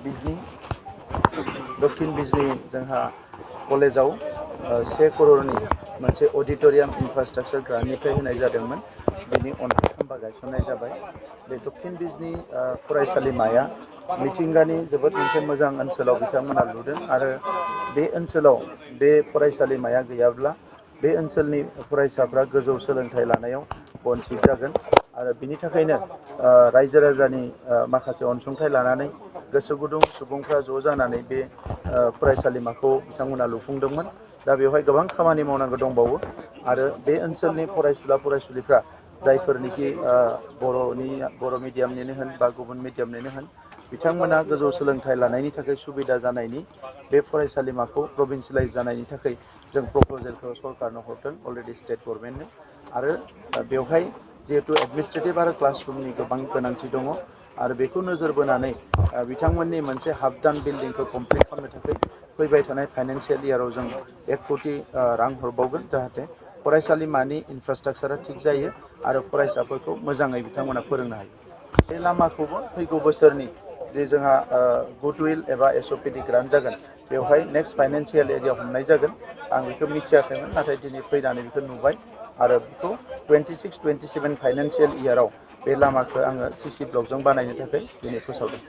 बिजनी दक्षिण बिजनी जोंहा कलेजाव 1 करोड़नि मोनसे अडिटोरियाम इनफ्रास्ट्राक्चार ग्रान्टनिफ्राय होनाय जादोंमोन। बेनि अन्थाइ खाम्फा गायसननाय जाबाय। बे दक्षिण बिजनी फरायसालिमाया मिथिंगानि जोबोद मोनसे मोजां ओनसोलाव बिथांमोना लुदों आरो बे ओनसोलाव बे फरायसालिमाया गैयाब्ला बे ओनसोलनि फरायसाफ्रा गोजौ सोलोंथाइ लानायाव बन्चित जागोन आरो बिनि थाखायनो रायजो राजानि माखासे अनसुंथाइ लानानै गोसो गुदुं सुबुंफ्रा ज' जानानै बे फरायसालिमाखौ बिथांमोना लुफुंदोंमोन। दा बेवहाय गोबां खामानि मावनांगौ दंबावो आरो बे ओनसोलनि फरायसुला फरायसुलिफ्रा जायफोरनिखि बर' मिडियामनिनो होन बा गुबुन मिडियामनिनो होन बिथांमोना गोजौ सोलोंथाइ लानायनि थाखाय सुबिदा जानायनि बे फरायसालिमाखौ प्रभिन्सियेलाइज जानायनि थाखाय जों प्रप'जेलखौ सरकारनो हरदों अलरेडि स्टेट गभर्नमेन्टनो आरो बेवहाय जिहेतु एडमिनिस्ट्रेटिभ आरो क्लासरुमनि गोबां गोनांथि दङ आरो बेखौ नोजोर बोनानै बिथांमोननि मोनसे हाफ डान बिल्डिंखौ कमप्लिट खालामनो थाखाय फैबाय थानाय फाइनान्सियेल इयाराव जों 1 कोटि रां हरबावगोन जाहाथे फरायसालिमानि इनफ्रास्ट्राक्चारा थिग जायो आरो फरायसाफोरखौ मोजाङै बिथांमोना फोरोंनो हायो। बे लामाखौबो फैगौ बोसोरनि जे जोंहा गुडविल एबा एसअपिडि ग्रान्ट जागोन बेवहाय नेक्स्ट फाइनान्सियेल एरियाव हमनाय जागोन। आं बेखौ मिथियाखैमोन नाथाय दिनै फैनानै बेखौ नुबाय आरो बेखौ 26-27 फाइनान्सियेल इयाराव बे लामाखौ आङो CC ब्लकजों बानायनो थाखाय दिनै फोसावदों।